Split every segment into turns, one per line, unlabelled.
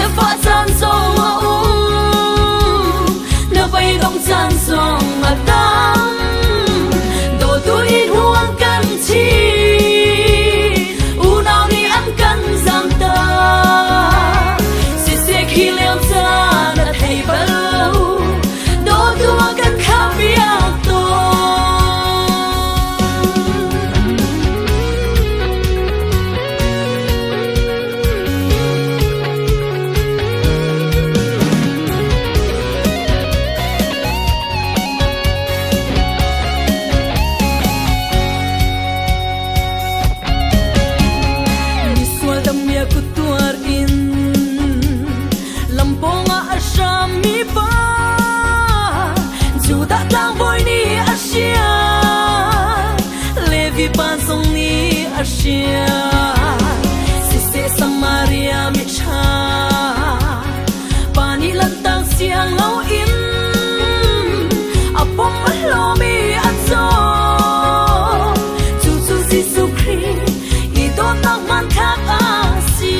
le fah caan zong a um, na beidong caan zong a tam. Dawtu in huan kan thi, unau nih an kan zamtak. Siseh khi lio caan a thei bal lo, dawtu a kan khahpiak tawn. Misual damia kutuar in lampong ah a hrammi pa Judah tlangbawi nih a hria Levi pa zong nih a hria Siseh Samaria miṭha pa nih lantang siang loin a pom a hlawmi a caw Cucu Jesuh Khrih i dawtnak hmanthlak a si.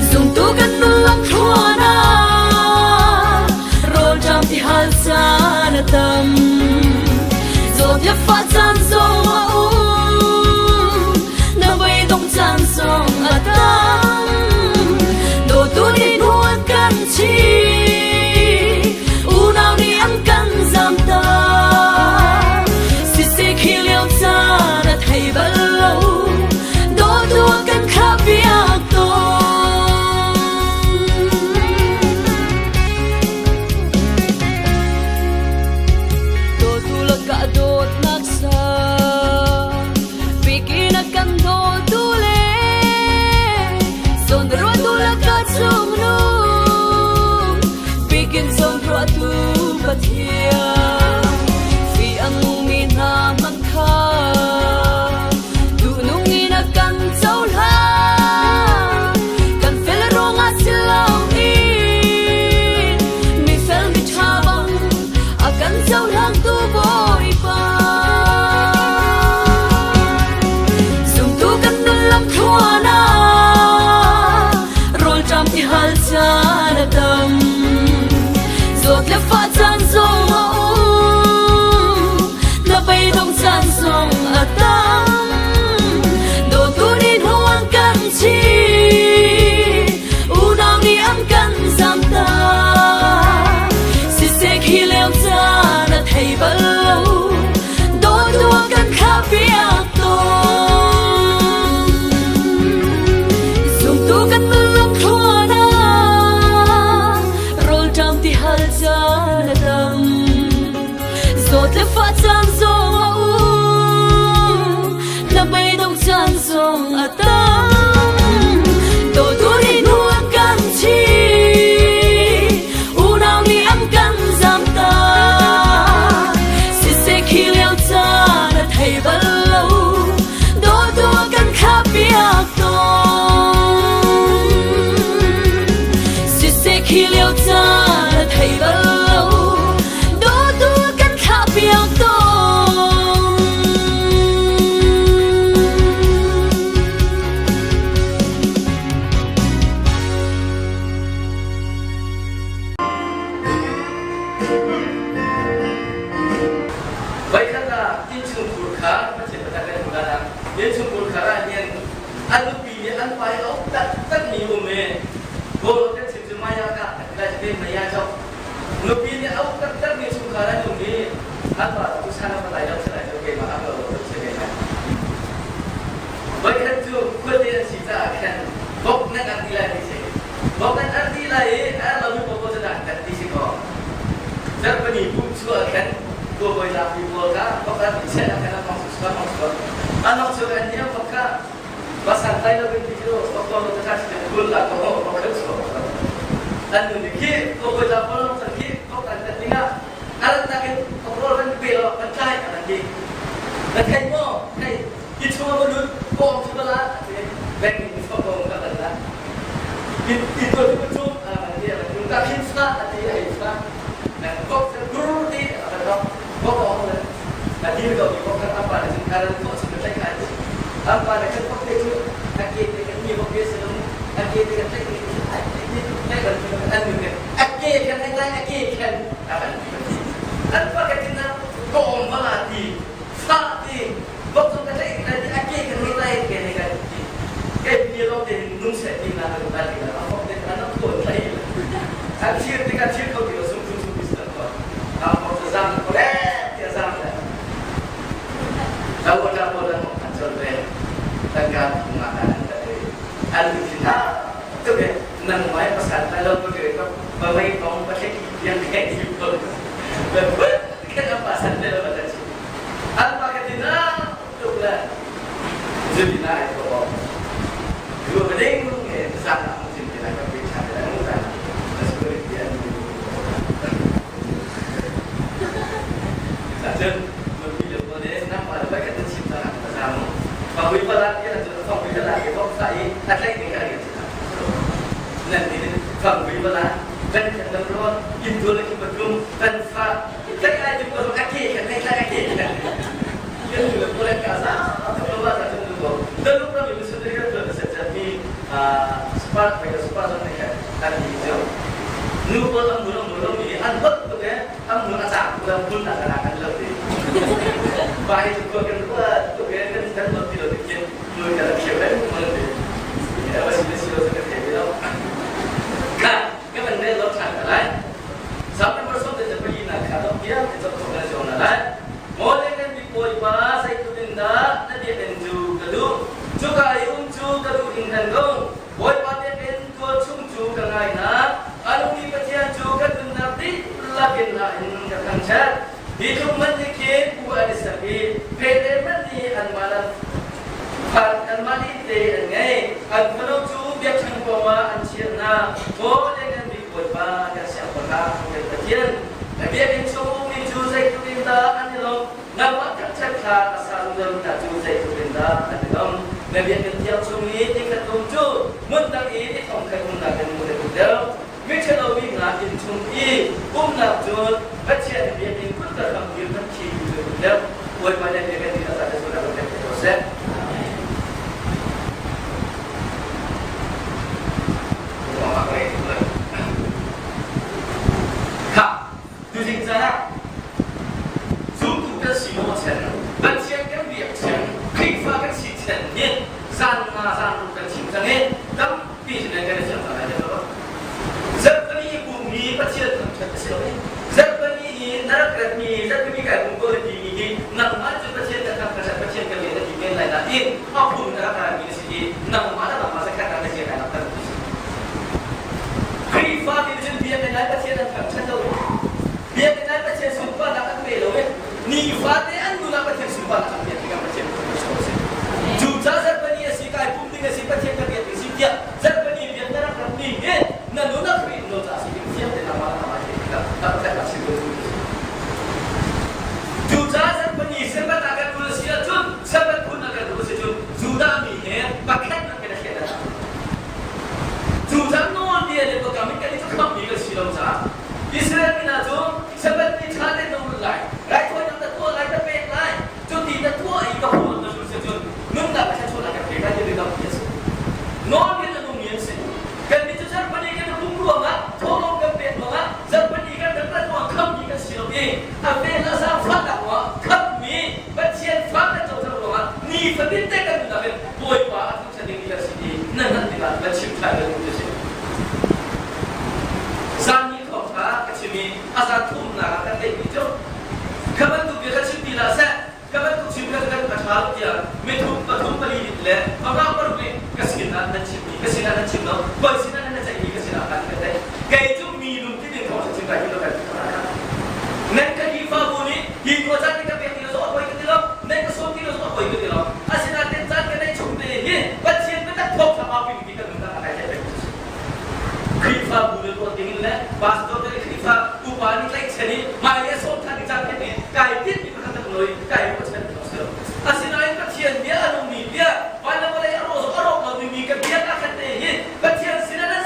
Zumtu kan nun lamthluan ah rawlṭam ti hal caan a tam. Zawt le fah caan zong a um, na beidong caan zong a tam. Dawtu nih hnu an kan chih, unau nih an kan zamtak. Siseh khi lio caan a thei bal lo, dawtu a kan khahpiak tawn. Dawtu lakah dawtnak sang, bikin a kan dawtu le zawnruahtu lakah cungnung, bikin zawnruahtu Pathian. Fi a ngungmi hna hmanh kha duhnung in a kan cohlan. Kan fel ruangah si loin mifel miṭha bang a kan cohlangtu Bawipa. Zumtu kan nun lamthluan ah rawlṭam ti hal caan a tam. Zawt le fah caan zong a um, na beidong caan zong a tam. Dawtu nih hnu an kan chih, unau nih an kan zamtak. Siseh khi lio caan a thei bal lo, dawtu a kan khahpiak tawn. Zumtu kan nun lamthluan ah rawlṭam ti hal caan a tam. Zawt le fah caan zong a um, na beidong caan zong a tam. Dawtu nih hnu an kan chih, unau nih an kan zamtak. Siseh khi lio caan a thei bal lo, dawtu a kan khahpiak tawn. Siseh khi lio caan a thei bal lo, dawtu a kan thlahpiak tawn.
Voikhat ah innchungkhur kha Pathian biatak kan hmu ah innchungkhur khar ah hin an nupi nih an pa i a uk taktakmi um i Kawl kan chim cu maya ka kan ti lai cu maya cok nupi nih a uk taktakmi chungkhar an um i an pa cu san a va lai lo salai cu keimah a lo lo si ve lai. Voikhat cu khuate an si caah khan bok nan an ti lai ti si. Bok nan an ti lai i a lomi paoh cu dah kan ti si ko. Zarhpini pumh chuah khan khuabawi zapi pawl kha bok an i chiah khan an hong sual hong sual. An hong sual an niam bok kha basan tai lo in ti cu bok ko ta kha si kul la ko bok khan sual. An nu nih khi khuabawi zapi pawl chan khi bok an tat dingah a ratnak in rawl kan pe lo kan tlai an ti. Na thei maw? Thei. Ki chung a lut kawm cu bala a ti. Bek in fa kawm ka bal la. I to ti chung a ban ti a ban ka khin fa a ti a hei fa. Na kok se dur ti a ban rok. Kok ong le. A dir ko mi kok kha apa le cun karan ko chu tlai khai. An pa le kan vok te cu a ke te kan mi vok te si lo a ke te kan tlaih te ai tlaih bantuk an nu a ke khan ai tlai a ke khan a kan ti. An pa ka tin ah kawm bala ti fa ti vok zong ka tlaih lai ti a ke kan ngei lai ke ne kan ti. Kai mi lawng te nung seh ti na kan ta ti na a vok te kan an thawn tlai. An thir ti ka thir kho ti lo sung sung sung ti sa ko. A vok zang ko le ti a zang le. Cun Nu pawl an mun an mun lo mi an holh tuk e an mun a cak tuk le mun a kan kan lo ti. Bai cu khua kan ruat tuk e kan kan lot ti lo ti khin mun kan thiam le mun ti. A si le si lo kan thei ti lo. Kha kan man ne lo than ka lai. Sam number som te pali na kha lo tiang te chok chok na jong na lai. Mo le kan bi poi pa sai tu din da na biakinn cu ka duh. Cuka i um cu ka duh in kan ko. Bawipa biakinn tual chung cu ka ngai hna. A nungmi Pathian cu ka nunnak dihlak in hla in ka thangṭhat. Hi tluk man nih khin pu an i sak i pele man nih anmah lam phan anmah lih te an ngei. An fanu cu biakṭheng pawngah an chiah hna. Maw le ngan bik Bawipa kan siangpahrang kan Pathian, na biakinn chung ummi cu zeitluk in dah an i lawmh? Nangmah thangṭhat kha a sa zungzal hna cu zeitluk in dah an i lawmh? Na biakinn thiang chung i nikhat um cu hmun dang i ni thong khat umnak in na duh deuh. Miṭhalo mi hna inn chung i umnak cun Pathian biakinn kutka hram dir hmanh khi cu duh deuh. Bawipa nih biakinn nih a za te sual a kan ko seh. Kha tuzing caan ah zumtu kan si maw chen Pathian kan biak chen Khrihfa kan si chen hi zan nga zan ru kan chim cang i tampi sin kan i siang cang lai lo. Zarhpini i pummi Pathian thangṭhat a si lo i zarhpini i na rak ratmi zarhpini kai pum ko na timi hi nangmah cu Pathian kan thangṭhat Pathian kan biak na ti men lai nain a pum na rak rami na si i nangmah le nangmah zakhat ah na zia kai nak kan Khrihfa nih cun biakinn ah Pathian an thangṭhat lo i biakinn ah Pathian sunparnak an pe lo i nifate an nun ah Pathian sunparnak an pek tikah Pathian cu a si. Cucaah zarhpini a si kai pum ding a si Pathian ka biak ding si tiah zarhpini biak na rak rat ning hi na nun ah Khrih nawl caah si ding fiang tein nangmah le nangmah theih tikah thangṭhat a si ko. Cucaah zarhpini Sabbath ah kan ul a si ahcun Sabbath phun ah kan ul a si cun Judah mi he pakhat an kan hriat a Cu caan nawlbia le biakam in kan i khammi kan si lo caah Israel mi hna cu Sabbath ni ṭha tein na ulh lai, raithawinak na tuah lai, na pek lai, cuti na tuah i ka huat na sul si cun nunnak le thluachuahnak kan pek lai ti biakammi a si. Nawlbia na nungmi an si. Kannih cu zarhpini kan i pum ruangah, thawhlawm kan pek ruangah, zarhpini kan rat ruangah khammi kan si lo i a vel a zaangfahnak ruangah khammi Pathian fa kan coter ruangah nifatin te kan nunnak in Bawipa a thangṭhat dingmi kan si ti na hngalh tikah na chim ṭhan kan duh ti si. Zan ni thawngṭha ka chim i a zan thumnak ah kan theihmi cu kha bantuk bia kha chim ti hlah seh kha bantuk chim kha kan a ṭha lo tiah mithum pathum pali nih le panga paruk nih ka sinah nan chimmi ka sinah nan chim lo koi sinah nan ceihmi ka sinah khan kan theih kei cu mi lungthin in thawngṭha chim kai tim lo kan ti nan ka Khrihfabu nih hi khua caan ka pek ti lo zong a poi ka ti lo nan ka sawm ti lo zong a poi ka ti lo asinain caan ka neih chung te hi Pathian biatak thawngṭha au pimi hi kan nunnak ah kai tel peng Khrihfabu le tuah ding in le pastor le Khrihfa upa nih tlaihchan i hmailei a sawm ṭhan ding caan pek i kai tinhmi pakhat tak noi kai ruahchan a si lo. Asinain Pathian bia a nungmi bia van le vawlei a rawh zong a rawk lomi mi ka bia ka khat te hi Pathian sinah nan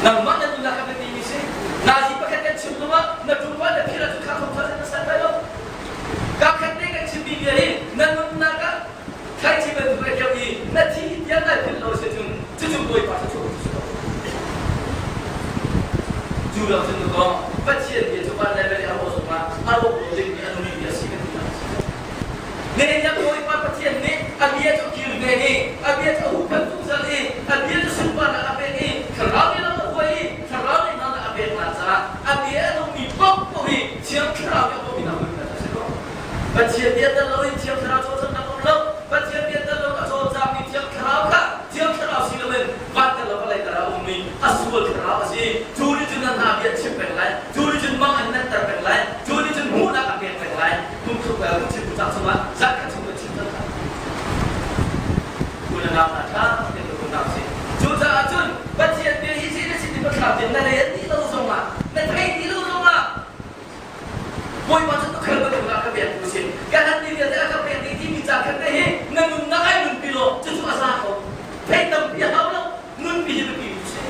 Nangmah na nunnak a biapimi si. Nazi pakhat kan chim zongah na ṭumpa na phir ahcun kha thawngṭha cu na san lai lo. Kakhat te kan chimmi bia hi na nunnak ah thlaici bantuk a keuh i na thi tiang nai philh lo si cun cucu Bawipa cu cu si lo. Cu lo cun kaw Pathian bia cu van le vawlei a rawh zongah a rawk lo dingmi a nungmi bia si kan ti nak a si. Nehemiah Bawipa Pathian nih a bia cu a kilven i a bia cu a huhphenh zungzal i a bia cu sunparnak a pek i thlarau nih lam a hruai i thlarau nih hna a peknak caah a bia a nungmi paohpaoh hi Thiang Thlarau nih a bawmmi hna hmuhnak a si ko. Pathian bia tel loin Thiang Thlarau cawlcanghnak um lo. Pathian bia tel loin a cawlcangmi Thiang Thlarau kha Thiang Thlarau si loin van tel lo vawlei tar ah a ummi a sual thlarau a si. Cu nih cun nan hna bia a chim peng lai. Cu nih cun mang an nenter peng lai. Cu nih cun hmuhnak a pek peng lai. Kumthum kumchim kucak chungah zarhkhat chung kan chim cang hna. U le nau hna ṭha tein ka hna usih. Cucaah cun Pathian bia hi zei na si ti pathlam tiang na rel dih lo zongah, na thei dih lo zongah Bawipa cu tukhal bantuk ah ka pek tu si. Ka han ti vialte a ka pek dih timi ca khan te hi na nunnak ai nunpi law cucu a za ko. Thei tampi a hau lo. Nunpi hi biapi tu si.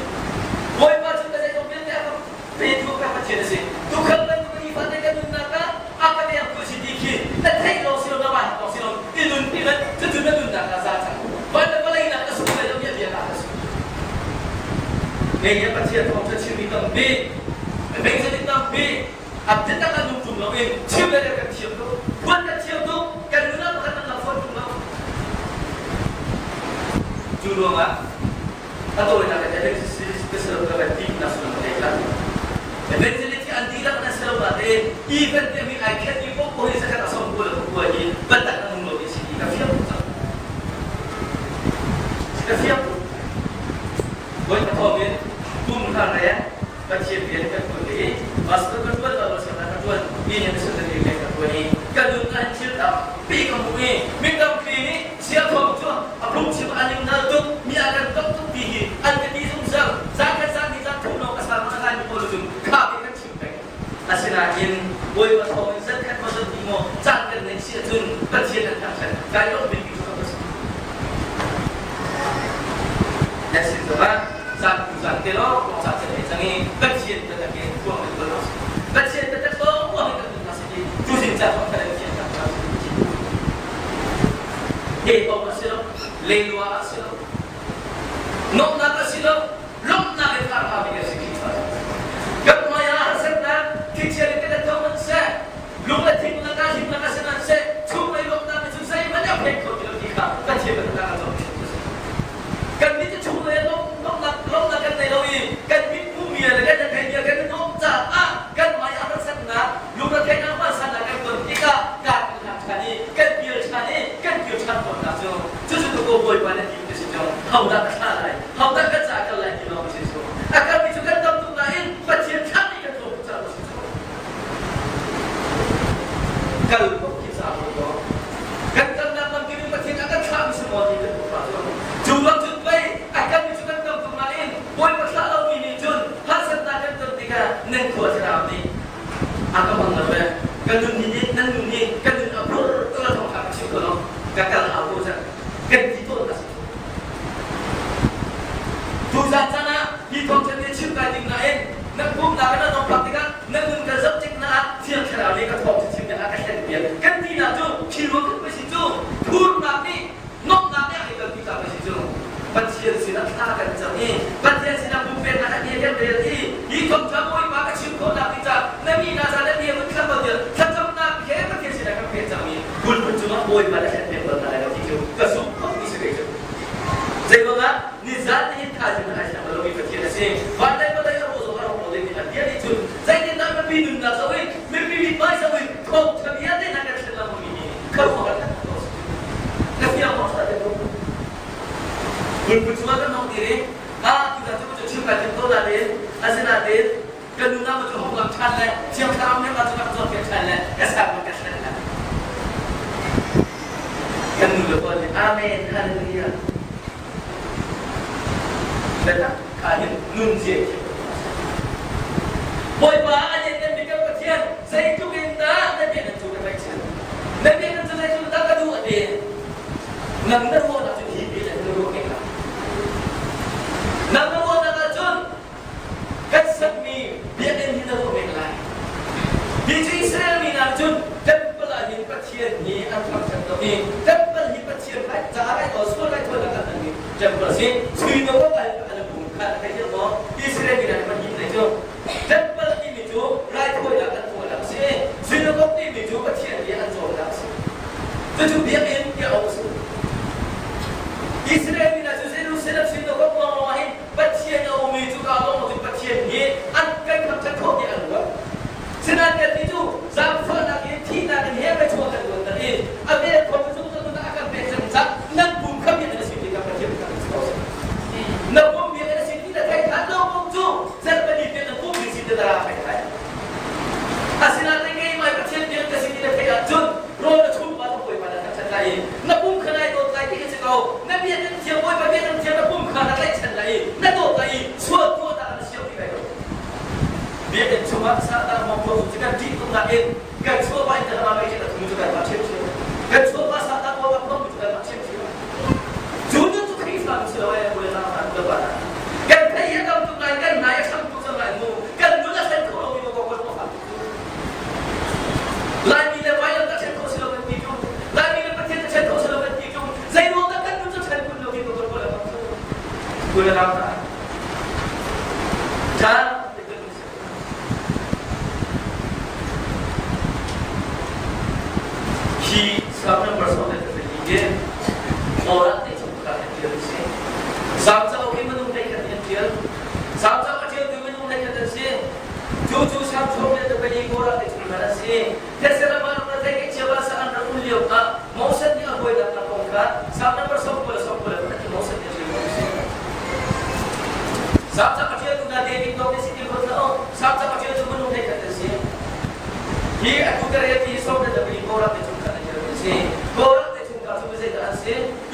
Bawipa cu ka zeizong vialte a ka petu ka Pathian a si. Tukhal bantuk in nifate ka nunnak ah a ka pektu a si ti khi na theih lo si lo na van lo si lo i nunpi hmanh cucu na nunnak ah za cang. Van le vawlei nak na sung lai lo mi a bia ka si. Kei nih Pathian thawngṭha chimmi tampi, evangelist tampi, a biatak an um ṭung lo i chim le kan thiam tuk, phuan kan thiam tuk, kan nun ah pakhat an lang fawn ṭung lo. Cu ruangah a tawinak in evangelist ka si lo ka kan ti nak sullam ka kha. Evangelist hi an dihlak an si lo natein event timi ai khenmi paohpaoh hi zakhat a som kua le pakua hi biatak an um lo ti si ti ka fiang tuk cang. Ka fiang tuk. Bawipa thawngin kum kha reng Pathian rian kan ṭuan i pastor ka ṭuan lo sianginn ka ṭuan mi nih missionary rian ka ṭuan i ka nun ah thil tampi ka hmuh i mi tampi nih siangthawng cu a phungchim an in nal tuk mi a kan dawt tuk ti hi an ka ti zungzal zan khat zan ni zan thum lawng ka sang a ngaimi pawl cun kha ke kan chim peng asinain Bawipa thawngin zan khat maw zan hnih maw caan kan neih si ahcun Pathian an thangṭhat kai lawm bik cu ka si na sin zongah zan tu zan te lawng lawng ca can ei cang i Pathian biatak in tuah kan tuah si Pathian biatak lawng lawng in kan nun hna si ti tuzing ca thawng kan thian hna si he kong a si lo leilua a si lo nomnak a si lo lawmhnak in a rami a si Khrihfa kan hmai ah harsatnak thlichia in kan tho man seh lung le thing laka hlim laka si man seh chunglei lawmhnak nih cun zeihmanh a pek kho ti lo ti kha Pathian biatak a cawm kan mit cu chunglei lawmhnak lawmhnak kan nei lo i kan mit hmuhmi le kan theihmi kan nuam caah kan hmai ah harsatnak lungretheihnak hmasannak kan ton tikah kan hlang ṭhan i kan kir ṭhan i kan kir ṭhan tawnnak cu cucu ka Bawipa na ti ka si cu hodah ka thlah lai hodah ka ca kal lai ti lawng si cu a kalmi cu kan tam tuk nain Pathian thlah nih kan tlawm tuk caah si cu kal ko khi ca ko kan kalnak lam kip in Pathian a kan thlahmi si maw ti kan ruah cu cu bang cun pei a kalmi cu kan tam tuk nain Bawipa thlah lomi nih cun harsatnak kan ton tikah nan khua thlarau nih a ka hmang lo ve ka nun hi nih nan nun hi ka nun a phur ka la thawng ka chim ko lo ka kal hau ko cang kan ti tawn ka si tu zan caan ah hi thawng chan nih chim kai ding nain na pumnak na nong phak tikah na nun ka zoh tik na ah thiang thlarau nih ka thawng chim ding ah ka thlen piak kan ti na cu khi ruang kan si cu phurnak nih Nuamhnak nih a kan kalpi cang si cu Pathian sinah thla kan cam i Pathian sinah pumpeknak a bia kan rel i hi thawngṭha Bawipa ka chim khawhnak ding caah na mi na za na bia vun thlam ko tiah thlacamnak he Pathian sinah kan pek cang i kulhmun cungah Bawipa na thlen pek bal hna lai lo ti cu ka zumh khawh ti si ve cu. Zeiruangah nizan nihin thaizing na ai siang lomi Pathian a si. Van le vawlei a rawh zong a rawk lo dingmi a bia nih cun zeitindah mipi nunnak zoh in mipi mithmai zoh in thawngṭha bia te hna kan thlen lengmangmi hi khuaruahhar kan ko si. Ka fiang maw sa te ko. Kulhput cungah kan hong dir i ah tutan cu cu chim kai tim ko nain asinain kan nunnak cu hong lang ṭhan le Thiang Thlarau nih cu ka cawnpiak ṭhan le ka sermon ka thlen le kan nu le pa nih Amen Hallelujah biatak kha hin nun zia thiam Bawipa a lianngan bik kan Pathian zeitluk in dah na biakinn cu ka tlaihchan na biakinn cu zeitluk dah ka duh a ti nang na ruahnak cu hi pi le na ruah ke nang na ruahnak ahcun. chungah sahdah mawngkaw cu kan ṭih tuk nain kan chuahpah in kan mah mei a thum cu kan mah ṭhiamṭhiam. Kan chuahpah sahdah kuak a phommi cu kan mah ṭhiamṭhiam. Cu nun cu Khrihfa nu si lo ee, u le nau hna, u le pa hna. Kan thei hi a tam tuk nain kan nai a ṭhang tuk cang lai mu. Kan nun a thlen kho lomi maw kawk kawk Laimi le vailam ka ṭhen kho si lo kan ti ṭung. Laimi le Pathian ka ṭhen kho si lo kan ti ṭung. Zei ruang dah kan nun cu ṭhen kun lo hi maw kawk kawk cu. U le nau hna. Ṭha Hi Psalm number 134 hi Torah te chung kha an ṭial a si. Salm cauk hi minung hlei khat in an ṭial. Salm cauk a ṭialtu minung hlei khat an si. Cu cu Salm sawm le pali Korah te chung khan an si. Thetse ram ah rak thei chiaba sa an rak um lio ah Moses nih a hawi dang kong kha Salm number 90 le 91 ti Moses nih a ṭial a si. Salm cauk a ṭialtu hna David lawng nih si ti hot hlah u. Salm cauk a ṭialtu minung hlei khat an si. Hi atu ka rel ti sawm le pali Korah te chung khan a ṭialmi a si. Korah te chungkhar cu zeidah an si?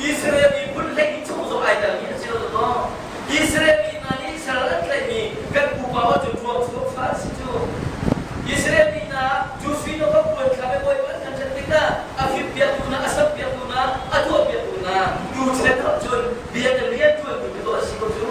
Israel miphun hleihnih chung zong ai telmi an si lo maw? Israel mi hna nih sal an tlaihmi kan pupa cu ruang chuak fa an si cu. Israel mi hna cu sui no ka puan thla le bawipa an thangṭhat tikah a fimpiaktu hna, a sampiaktu hna, a tuahpiaktu hna tu chen cun bia kan rian ṭuantu cu a si ko cu.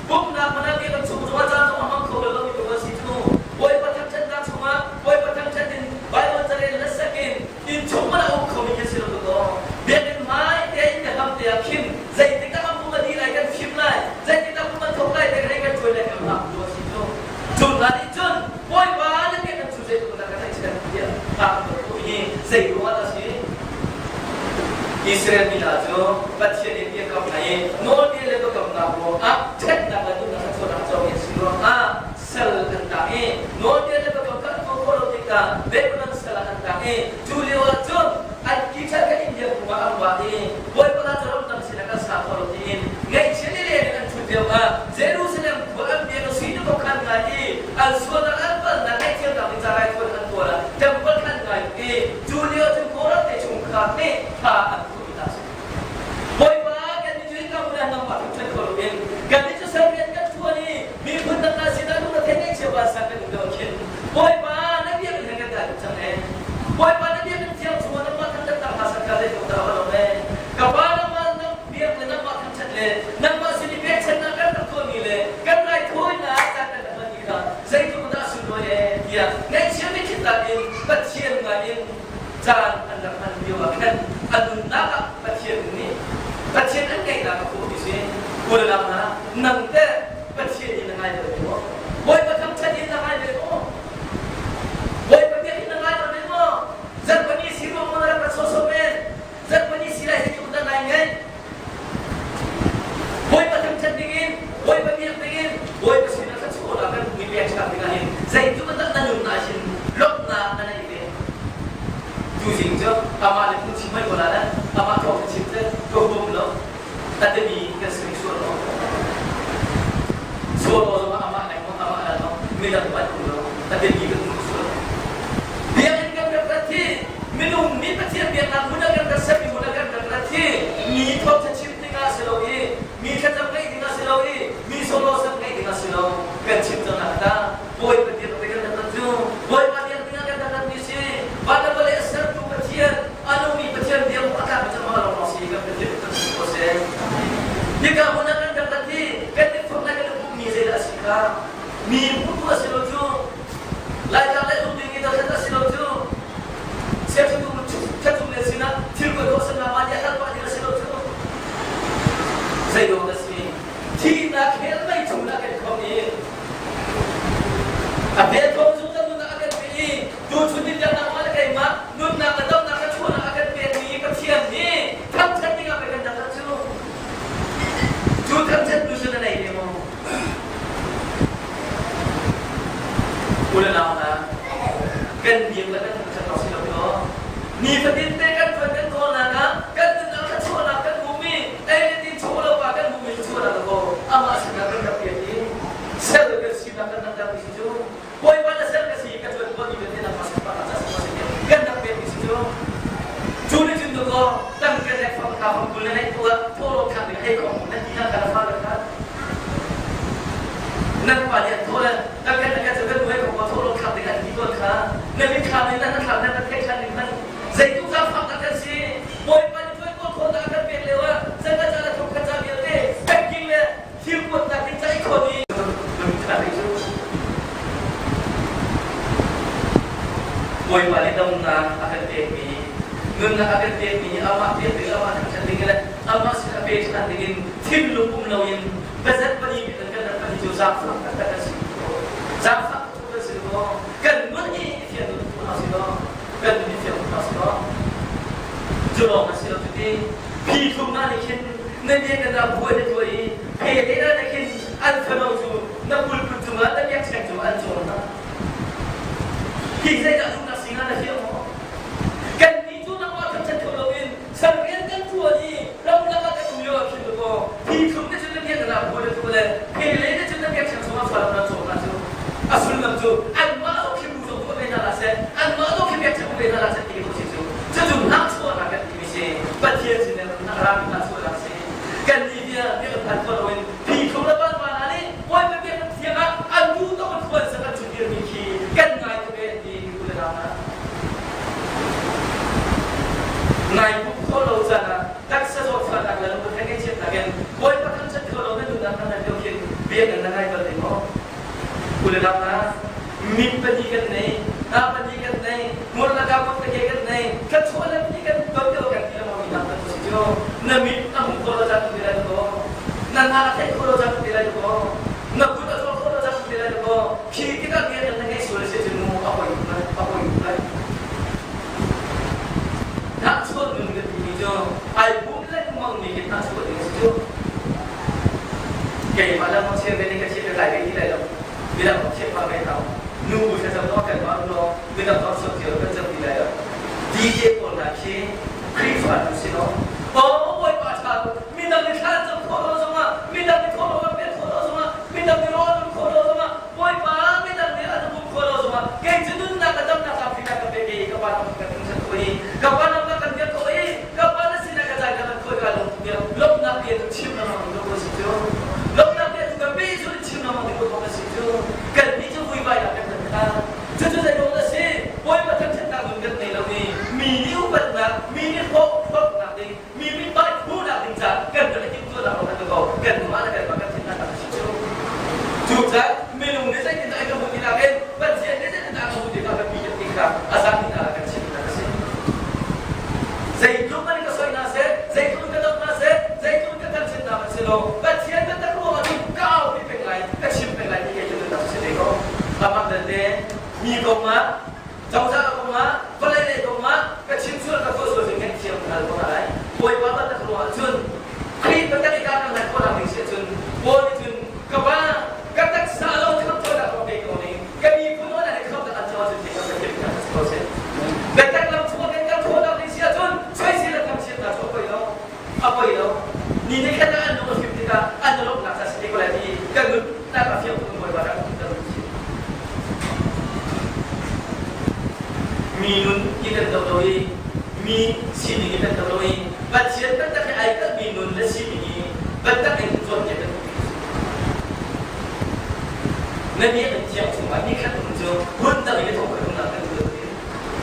Pumhnak hmanh ah biakam chung zongah caan zong a hmang kho bal lomi tu an si cu. Bawipa thangṭhatnak chungah Bawipa thangṭhat in Baibal carel hlasak in innchung hmanh a um khomi khi si lo kaw biakinn hmai tein ka ham te ah khin zeitik dah a pum a dih lai kan fim lai zeitik dah pum a thok lai te hei kan ṭuai lai kan hngak tu a si cu. Cu hna nih cun Bawipa na biakam cu zeitluk dah ka tlaihchan tiah hla an tuah hi zei ruangah dah a si? Israel mi hna cu Pathian in biakam hna i nawlbia le biakamnak ruangah ṭhatnak le nunnak a chuahnak comi an si ruangah sal an tang i nawlbia le biakam kha an tuah khawh lo tikah Babylon sal ah an tang i cu lio ah cun an ki ṭhat kha India kum ah an vah i Bawipa hna cu ramdang sinah kan sa khawh lo tiin ngaihchia lileng in an ṭhut lio ah Jerusalem khua an biak i sui na khan ngai i an sualnak an palhnak ngaihthiamnak ding ca raithawinak an tuah ah temple khan ngai i cu lio cun Korah te chungkhar nih thla an khurmi hna a si. Bawipa kan nih cu hika hmun ah nangmah thangṭhat kho loin kan nih cu sal rian kan ṭuan i miphun dang hna sinah lungre ngaihchia vansan kan um lio khin Bawipa na biakinn he kan kai tuk cang ee. Bawipa na biakinn thiang chungah nangmah thangṭhatnak hna san kha zeitluk dah a lawm ee. Ka Pa nangmah na biak le nangmah thangṭhat le nangmah sin i pekchanhnak kan rak tuahmi le kan raithawinak caan kan rak hmanmi kha zeitluk dah a sunglawi ee tiah ngaihchia mitthli in Pathian ngai in caan an rak hman lio ah khan a nunnak ah Pathian nih Pathian an ngeihnak a khawh ti si. U le nau hna, nang teh Pathian in na ngai ve maw? Bawipa thangṭhat in na ngai ve maw? Bawipa biak in na ngai ve maw? Zarhpini si ruang maw na rak rat sawsawh men? Zarhpini si lai zeitluk dah nai ngeih? Bawipa thangṭhat dingin, Bawipa biak dingin, Bawipa sinah thluachuahnak kan hmuh i pekchanh dingah hin zeitluk in dah na nunnak hin lawmhnak na neih ve? Tuzing cu amah le phungchim mei ko la le amah thawng chim cu ka huam lo a timi kan si sual lo. Sual lo zongah amah ngai maw amah la maw midang bai um lo a timi kan um sual lo. Biakinn kan rak rat hi minung nih Pathian biaknak hmun ah kan rak sermi hmun ah kan rak rat hi mi thawngṭha chim dingah si lo i mi thlacam ngeih dingah si lo i mi sawlawsam ngeih dingah si lo kan chim cang nak ta Bawipa biak te kan rak cu Bawipa biak dingah kan rak mi si van le vawlei a sertu Pathian a nungmi Pathian biak a tlak mi cang lawng si kan Pathian kan si ko seh hika hmun ah kan rak hi kan i fak lai kan i pummi zeidah a si kha mi hmutu a si lo cu Laitlang le lungding i dothlat a si lo cu siangtu thatung le sinah thil koi khawh sannak ma nih hal pah ding a si lo cu zei dawh a si thihnak hell mei chung ah kan khom i a vel thawng cu kan nunnak a kan pe i tuchun ni tiang nangmah le keimah nunnak le damnak le chuahnak a kan pekmi Pathian nih thangṭhat dingah pei kan dak cu cu thangṭhat tu cu na nei ve maw u le nau hna kan biak le kan thangṭhat awk si lo maw nifatin te kan ṭuan kan kawlnak ah kan nunnak thluachuahnak kan hmuhmi ei le din chung lo pa kan hmuhmi thluachuahnak ko amah sinah kan rak piak i sel kan sinak kan rak dang si cu Bawipa na sel ka si ka ṭuan khawh mi vialte nangmah sin pa ca si kan rak pek mi si cu cu ni cun ko tang kan nek fang kha fang kul na neih tu ah thawlo thak ding hei khong nan ti na kan fa kan nan pa nih an thaw le tang kan kan cu kan nu hei khong ko thawhlawm thlak ding an ti tawn kha na mitthlam in na thlak na theih ṭhan ding hmanh zeitluk zaangfak dah kan si. Bawipa nih tuan kawl khawn dah a kan pek lio ah zan a caan a thawk khat ca vialte packing le thil kuatnak ding ca i khawn i na mitthlam cu Bawipa nih damnak a kan pekmi nunnak a kan pekmi amah pek ding amah thangṭhat ding le amah sin a pe ṭhan ding in thinlung um loin bazat pali kan kan rat pali cu zaangfak taktak kan si zaangfak tuk kan si maw kan nun hi i fian tu hna si law kan nun i fian tu hna si law cu lawng a si lo cuti phi thum na nih khin na bia kan rak buai na tuah i phe te na nih khin an fano cu na pulput cungah na biakṭheng cungah an cawn hna hi zeidah duhnak si hnga na fiang maw kan nih cu nangmah thangṭhat kho loin Sal rian kan ṭuan i ramlak ah kan um lio ah khin dakaw hi thlum te cun na biak na buai na tu le he le te cun na biakṭheng chungah falam na cawm hna cu a sullam cu anmah zong khi bu zong tuah ve hna hlah seh anmah zong khi biakṭheng um ve hna hlah seh ti khi si cu cucu hnahchuahnak kan timi si Pathian sin in rami hnahchuahnak si kan nih bia bia kan phan kho loin phi thlum le van van ah nih Bawipa biakinn thiang ah an duh tawk in khual sak an cu dirmi khi kan ngai tuk e ti u le nau hna. Ngai pum khawh lo caan ah taksa zawtfahnak le lungput ngaihchiatnak in Bawipa thangṭhat kho lo na nunnak na hman lio khin biakinn na ngai bal te maw? U le nau hna, mit pahnih kan nei, hna pahnih kan nei, hmur le kaa kut le ke kan nei, thluachuah le pahnih kan ton ti lo kan ti lengmang mi hna kan si cu. Na mit a hmu khawh lo caan um ti lai lo na hna a theih khawh lo caan um ti lai lo na kut a cawl khawh lo caan um ti lai lo khi tikah biakinn na ngei sual a si cu mu a poi tuk lai a poi tuk lai hnahchuah nun ka timi cu ai pum lengmang mi khi hnahchuah ding a si cu keimah le ngakchia ve nih ka thiam ka tlai ve ti lai lo midang kong thiam pa ve hau nu bu thlacam zong kan mah law midang kong sok cio kan cam ti lai lo DJ pawl hna khi Khrihfa nu si lo aw Bawipa ṭha tuk midang nih thla cam khawh lo zongah midang nih thawhlawm an pek khawh lo zongah midang nih rawl an khawh lo zongah Bawipa midang nih an pum khawh lo zongah kei cu nunnak ka damnak lamhrinak ka pe i ka pa lam kan thangṭhat khawh i ka pa lam kan biak khawh i ka pa na sinah ka zai ka kan khawh ka lung tiang lawmhnak bia cu chim lengmang ding ko si cu lawmhnak bia cu kan pehzulh in chim lengmang ding ko a si cu kan nih cu vuivainak kan hman kha cucu zei a si Bawipa thangṭhatnak nun kan nei lo i mi nih upatnak mi nih hlawh hlawknak ding mi mithmai hmuhnak ding ca kan rak i timhtuahnak lawng kan ko kan mah le kanmah kan thinnak a si cu cucaah minung nih zeitindah ka hmuh ti nakin Pathian nih zeitindah ka hmuh ti kha kan mi ti kha a zang hna kan chim hna a si zeitluk man ka soi hna seh zeitluk ka dok hna seh zeitluk ka thangchiat hna man si lo Pathian biatak ruangah cun ka au pi peng lai ka chim peng lai ti kei cu nan si te ko amah belte mi kong ah cozah kong ah vawlei lei kong ah ka chim sual ka tuah sual cu ngaihthiam ka hal ko hna lai Bawipa biatak ruangah cun Khrih biatak i ka kan hlat khawh nak ding si ahcun Paul nih cun ka pa ka taksa lo khamh pe ko ning ka miphun hna nih khamh an caw cun ka Pathian ka si ko seh biatak lam chung kan kan khawh nak ding si ahcun soisel le thangchiatnak cu a poi lo a poi lo ni ni khat ah an lung a fim tikah an lawmhnak ca si te ko lai ti kan nunnak a fiang tuk bawipa rak kan si mi nun i kan do lo i mi sining i kan do lo i Pathian taktak he ai kalhmi nun le sining i biatak in cawnpiak kan Na biakinn thiang chungah nikhat um cu hmun dang in thawk kan umnak kan tuan ti.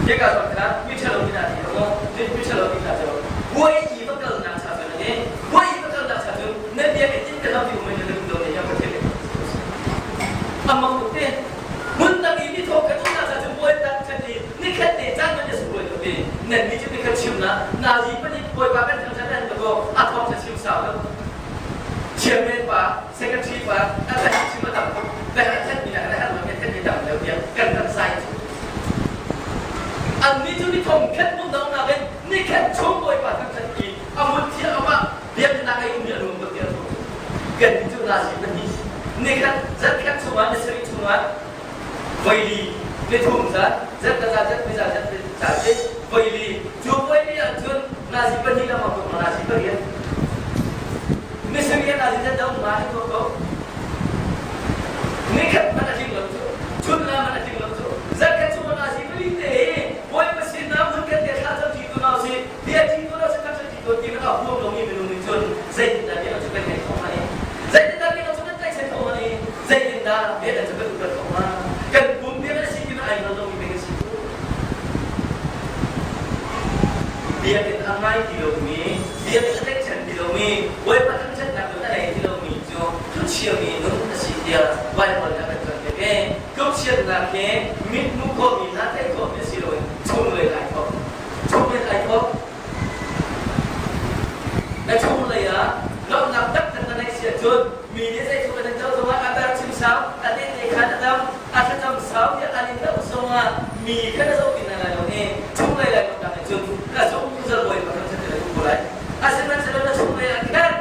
Hika zawn kha mi ṭhalo ti hna ti ko maw? Mi ṭhalo ti hna cu buai i va kalnak cha cun ani buai i va kalnak cha cun na biakinn inn ka lam ti um in na um lo ne ya Pathian nih amang tuk te hmun dang i mi thawk kan umnak cha cun buai tak ṭhen i nikhat te caan man na sunglawi tuk ti nan ni cu nikhat chim na nazi pahnih bawipa kan thangṭhat an ko a thawk cha chim sau lo Chairman pa, secretary pa, a kan chim a tam tuk. Kan that mi le kan kan that mi tam deuh tiah kan kan sai cu. An ni cu ni thong khat mun dong nak in ni khat chung bawipa thangṭhat i a mun thiang amah biaknak ei ummi a nung tuk tiah kan ni cu na si pahnih ni khat zat khat chungah ni sarih chungah voili ni thum zat zat ka zat zat mi zat zat zat te voili cu voili ahcun nazi pahnih lam ah nazi pariat misariat nazi zat dong ma hi ko ko nikhat man a tling lo cu chun la man a tling lo cu zat khat chung nazi pali te hi bawipa sin na mun kan te thla cam ti tu nau si bia ti tu nau si kan ti tu ti na huam lo mi minung nih cun zeitindah bia cu kan ngai kho ma ni zeitindah bia cu kan tlaihchan kho ma ni zeitindah bia cu kan upat kho ma kan pum bia ngai ti lomi, bia nih a tlaihchan ti lomi, Bawipa thangṭhatnak nun a nei ti lomi cu thuchiami nun a si tiah Baibal nih a kan cawnpiak i tlukchiatnak hi mit hmuh khawhmi hna theih khawhmi a si loin chunglei ai thawk. Chunglei ai thawk. Na chunglei ah lawmhnak taktak na neih si ahcun mi nih zeitluk in an doh zongah a ber chim sau, a tehte khan a dam, a thlacam sau tiah an in doh zongah mi kha na zoh ti hna lai lo i chunglei lai lawmhnak nih cun ka zungzal Bawipa thangṭhat in a duh ko lai. Asihmanhsehlaw na chunglei ah khan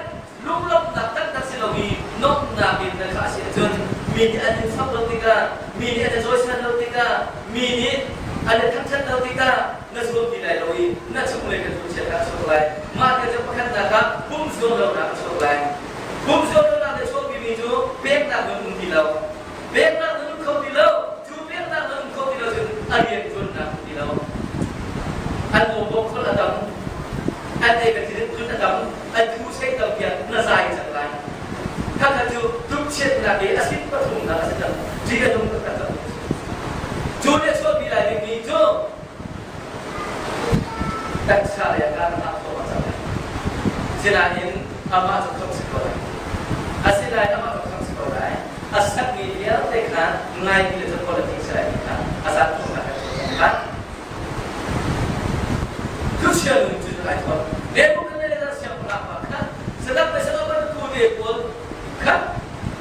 lunglawmhnak taktak si lomi nuamhnak in na khah a si ahcun mi nih an in fak lo tikah, mi nih an in cawisan lo tikah, mi nih an in thangṭhat lo tikah na zuam ti lai lo i na chunglei kan thuchiat ah a chuak lai. Mah te cu pakhatnak ah pum zuam lonak a chuak lai. Pum zuam lonak le chuahpimi cu peknak nun um ti lo. Peknak nun um kho ti lo. Cu peknak nun um kho ti lo cun a rian ṭuannak um ti lo. An bawmbawm khol a tam. An ei ka thil tlun a tam. An thu sei tam tiah na zai cang lai. Khakha cu tukchiatnak i a sin pathumnak a si cang. Ṭih a nung taktak cang. Cu nih a chuahpi lai dingmi cu taksa lei ah kan hngah thluahmah cang lai. Sinain amah cu khamh si ko lai. Asinain amah cu khamh si ko lai. A sakmi vialte kha ngaimi le capo le thing si lai ti kha a zat khawhnak kan tuah cang lai. Thuchia nun cu ai thawt. Nebuchadnezzar siangpahrang pa kha sadak le sadak bantuk te pawl kha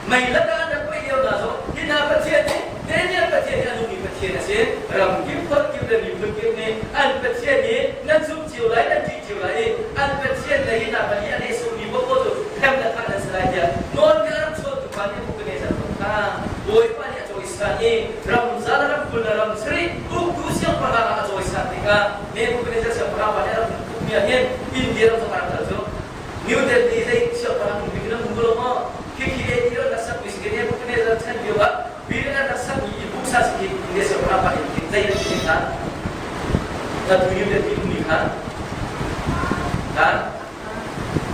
Mei lakah an rak paih lio hna zong hi hna Pathian nih Daniel Pathian hi a nungmi Pathian a si. Ram kip, holh kip le miphun kip nih an Pathian hi nan zumh cio lai, nan ṭih cio lai i an Pathian le hi hna pali a nehsawhmi paohpaoh cu hrem le thah nan si lai tiah nawlbia a rak chuahtu pa Nebuchadnezzar zong kha Bawipa nih a cawisan i ramza le ramkul le ram sarih uktu siangpahrang ah a cawisan tikah Nebuchadnezzar siangpahrang pa nih a rak ukmi ah hin India ram zong a rak kal cu. New Delhi zei siangpahrang hmu bik na hmu lo maw? Khikhi ei ti rak sak mi si Nebuchadnezzar chan lio ah Bill an rak sak mi i buksa si khi India siangpahrang pa in zei an ti kha? Na tu New Delhi ummi kha? Ha?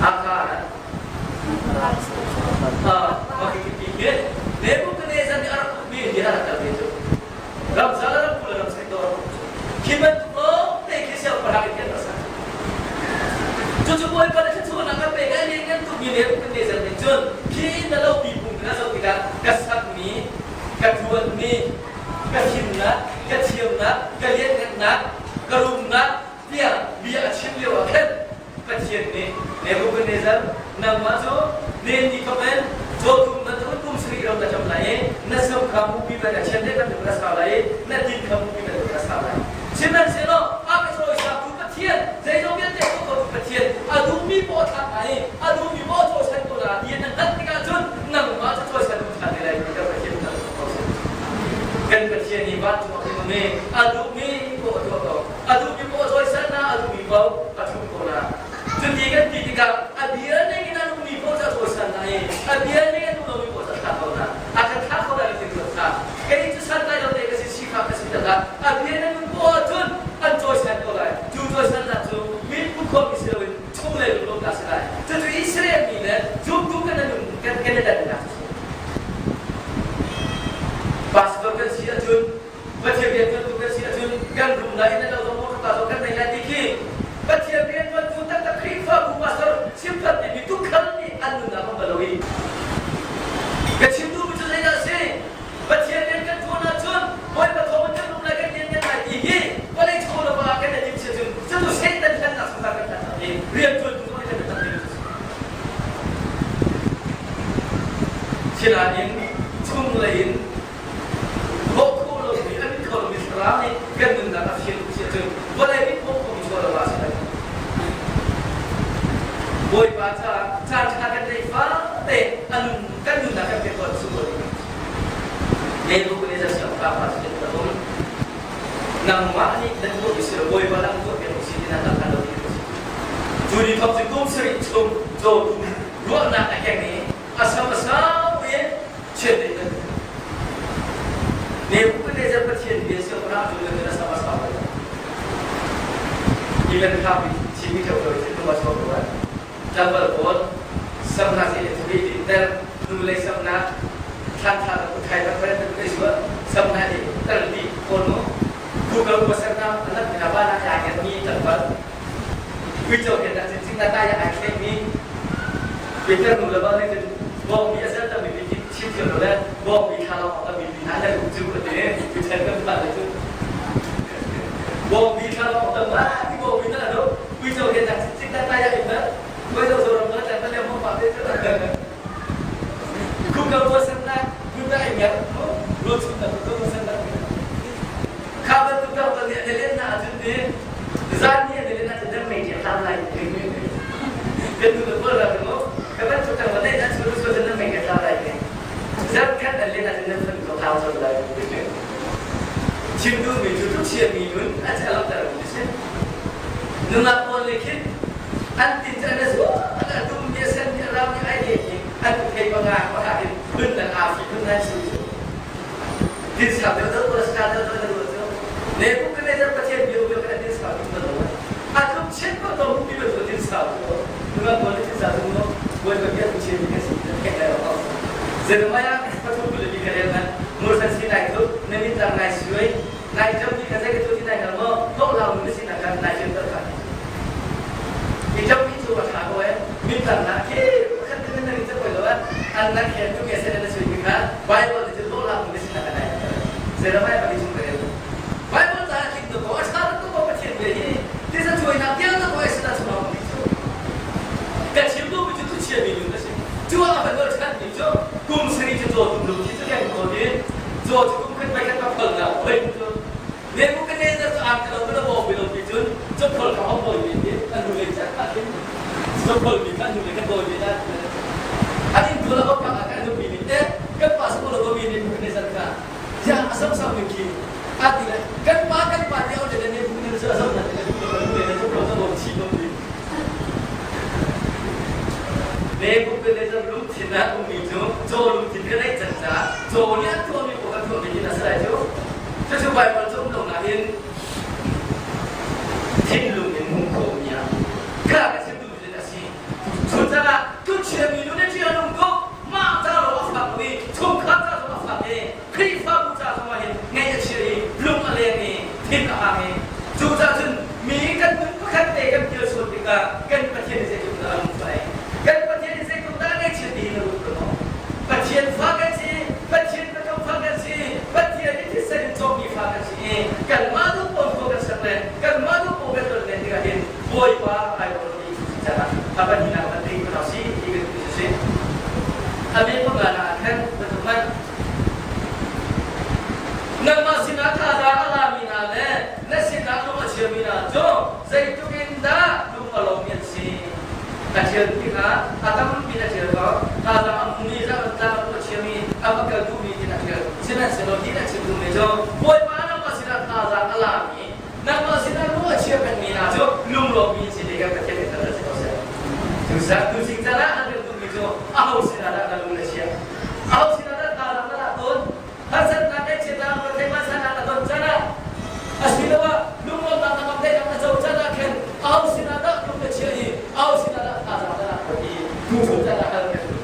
Aka ha? Khi Nebuchadnezzar nih a rak ukmi India rak kal ve cu. Ram zal ram kul ram sai rak uk cu. Khi bantuk lawng te khi siangpahrang in kan rak sak. Cucu Bawipa nih thluachuahnak a pek i lianngan tukmi Nebuchadnezzar nih cun khi na lopi pum na zoh tikah ka sakmi, ka ṭuanmi, ka himnak, ka thiamnak, ka lianngannak, ka rumnak tiah bia a chim lio ah khan Pathian nih Nebuchadnezzar nangmah cu nen ni thawk in cawtum na tum kum sarih ro na cam lai i na sam kha mupi ban a chian deuh bantuk na sau lai i na tin kha mupi bantuk na sau lai. Sihmanhsehlaw a ka cawisangtu Pathian, zeizong vialte a tuah khotu Pathian, a duhmi paoh a thlak hna i a duhmi paoh a cawisan ko hna ti na hngalh tikah cun nangmah cu cawisan um ṭhan te lai ti kan Pathian kan ko si. Kan Pathian hi vancung ah kan um i a duhmi paoh a tuah ko. A duhmi paoh a cawisan hna, a duhmi paoh a ṭhumh ko hna. Cuti kan ti tikah a bia ning in a nungmi paoh cu a cawisan hna i a bia ning a nung lomi paoh cu a thlah ko hna. A kan thlah kho lai lo ti ruat hna. Kei cu santlai lo te ka si, sifak ka si takah a bia na nun poah ahcun an cawisan ko lai. Cu cawisannak cu min khawhmi si loin chunglei lunglawmhnak si lai. Cucu Israel mi le zumtu kan nun kan kan i dannak cu si. Pastor kan si ahcun Pathian rianṭuantu kan si ahcun kan rum lai in lo zong motor zong kan nei lai ti khi Pathian rianṭuantu taktak Khrihfabu pastor chimkhat timi tukhal nih an nunnak a um lo i ka chim duhmi cu zeidah a si Pathian rian kan ṭuan ahcun Bawipa thawng in kan rum lai kan lian kan lai ti hi vawlei chaw lo ah kan i timh si ahcun cucu Satan hlennak chungah kan tla cang i rianṭuantu zong nih kan biatak ding cu a si. Sinain chunglei in Khawh khawh lomi a mit kho lomi thlarau nih kan nunnak a fian si ahcun vawlei mit khawh khomi chuah lo ah si lai. Bawipa caah caan ṭha kan neih fate a nun kan nunnak kan pek tawn sunglawi ding. Nebuchadnezzar siangpahrang pa cu a um. Nangmah nih nan tuahmi si lo Bawipa nang tuahpiak si ti nan hal lo ti a si. Cu ni thawk cu kum sarih chung cawtum ruahnak a keng i a sam a sau i chiat in Nebuchadnezzar Pathian bia siangpahrang cu nan a sama sau lai. Ilan kha chimi theu ko thil ma chuak ko lai. Tlangval pawl samna si le thubi din ter nu lei samna thlan thla ku thai tak bare tu kai suwa samna ni tar di ko no Google ko serna anak mina ba na ya mi tlangval. Uico he dah cin na tai ai thleng mi Peter nu le ba nih cun bawngbi a ser mi pi chim thiam lo le bawngbi thla lo a mi pi hna le cu a ti Peter kan pa le cu bawngbi thla lo tam ma ti bawngbi na lo uico he dah cin na tai ai na Koi zo zo ram na tlan le mo pa te cu Kum ka bo san na kun ta ai ngat mo ro chun na ko san na Kha bantuk ka kan nih len na ahcun ti zan ni an len ahcun nan mei ṭiak hlam lai kan nu ka ra mo ka bantuk tang ma nan su su nan mei ṭiak hlam lai zan khat an len ahcun nan fanu ko thau chon lai chim duh mi cu tu chia mi nun a chalak tar mi si nungak pawl nih khin an tin cu an zu an dum mi sen mi ram mi ai le hi an thei panga pa hin phun nan a fi phun nan si Din sang deuh deuh Alaska deuh deuh na ruah cu Nebuchadnezzar Pathian bia bia kan din sang ding lo a tluk chin ko to mi bantuk din sang cu nunga pawl din sang cu mo bawipa bia tu chin mi kan si na theih lai lo Jeremiah pathum kul li ka rel nan mursan si nai thu na min tlang nai suai nai jam mi kha zei ka tu ti nai hal mo tong lau nu si na kan nai chin tar kha i jam mi cu a tha ko e min tlang na khi khat kan na ri cha koi lo an na khen tu ke se na sui mi kha Bible ni cu hlawhlang mi na sin ah kan ai Jeremiah pali chung ka rel Bible ca ah tling tu ko a ṭha tuk ko Pathian bia hi tisa cuainak tiang na ko ai sin ah chung ah mi cu ka chim duh mi cu tu chia mi nun a si cu ah a van ṭhan mi cu kum sari cu caw tum lung thi cu keng ko ni caw cu kum khat vai khat ka phol na oi cu Nebuchadnezzar cu ang lo ka bo bi lo ti cun caphol ka hong bawi mi ti an nu le cak ah khin caphol mi kha an nu le kan bawi mi na an in tu la hok ka kan nu mi ni te kan pa sa lo mi Nebuchadnezzar kha ya asam sam mi khi a ti le kan pa kan pa ti au le Nebuchadnezzar asam na ti le nu le caphol ka bo chi ko ti Nebuchadnezzar lungthin ah ummi cu caw lungthin ka neih cang caah caw nih an tuahmi paoh kan tuahmi hi a si lai cu. Cucu Baibal cu um lo nain thinlung in hmuh khawhmi ah kha ka chim duhmi a si. Cucaah tuchia mi nu nih ṭih a nung tuk. Mah ca lawng a fak lo i chungkhar ca zong a fak i Khrihfabu ca zong ah hin ngaih a chia i lung a leng i thin a hang i cucaah cun mi kan nun pakhat te kan kil sual tikah kan Pathian nih zeitluk dah a lungfai kan Pathian nih zeitluk dah a ngaihchiat ti hi na ruat maw Pathian fa kan si Pathian biakam fa kan si Pathian i thisen in cawkmi fa kan si i kanmah duh pawn ko kan ser le kanmah duh pawn kan ton len tikah hin Bawipa ai ruat mi caah a pahnihnak van ding kan si ti kan si a me panga ah khan pathum man nangmah sinah thazaang a lami hna le na sinah lung a chiami hna cu zeitluk in dah lung a lawmmi an si a ṭial tikah a tampi a ṭial ko thazaang a hmumi tlang a chiami a va kal duhmi tin a ṭial sihmanhsehlaw hi a chim duhmi cu Bawipa nangmah sinah thazaang a lami nangmah sinah lung a chia pengmi hna cu lunglawmmi an si ti kan Pathian nih hngalh si ko seh. Cucaah tuzing caan ah an kan duhmi cu aho sinah dah na lung na chiah? Aho sinah dah thazaang na lak tawn? Harsatnak ngaihchiatnak retheihnak sannak na ton caan ah asiloah lunglawmhnak na ngamdaihnak na co caan ah khin aho sinah dah lung na chiah i aho sinah dah thazaang na lak tawn i tuchun caan ah hal kan duh.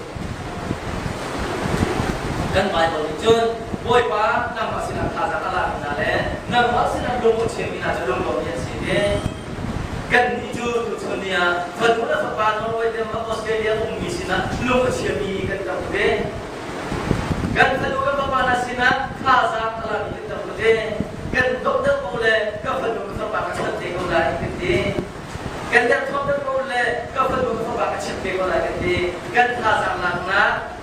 Kan Baibal nih cun Bawipa nangmah sinah thazaang a lami hna le nangmah sinah lung a chiami hna cu lunglawmmi an si ve. Kannih cu tuchun ni ah fanu le fapa Norway Denmark Australia ummi sinah lung a chiami kan tam ve. Kan fanu kan fapa hna sinah thazaang a lami kan tam ve. Kan dawt deuh ko le ka fanu ka fapa ka chanh te ko lai kan ti. Kan derthawm deuh ko le ka fanu ka fapa ka chimh te ko lai kan ti. Kan thazaang laknak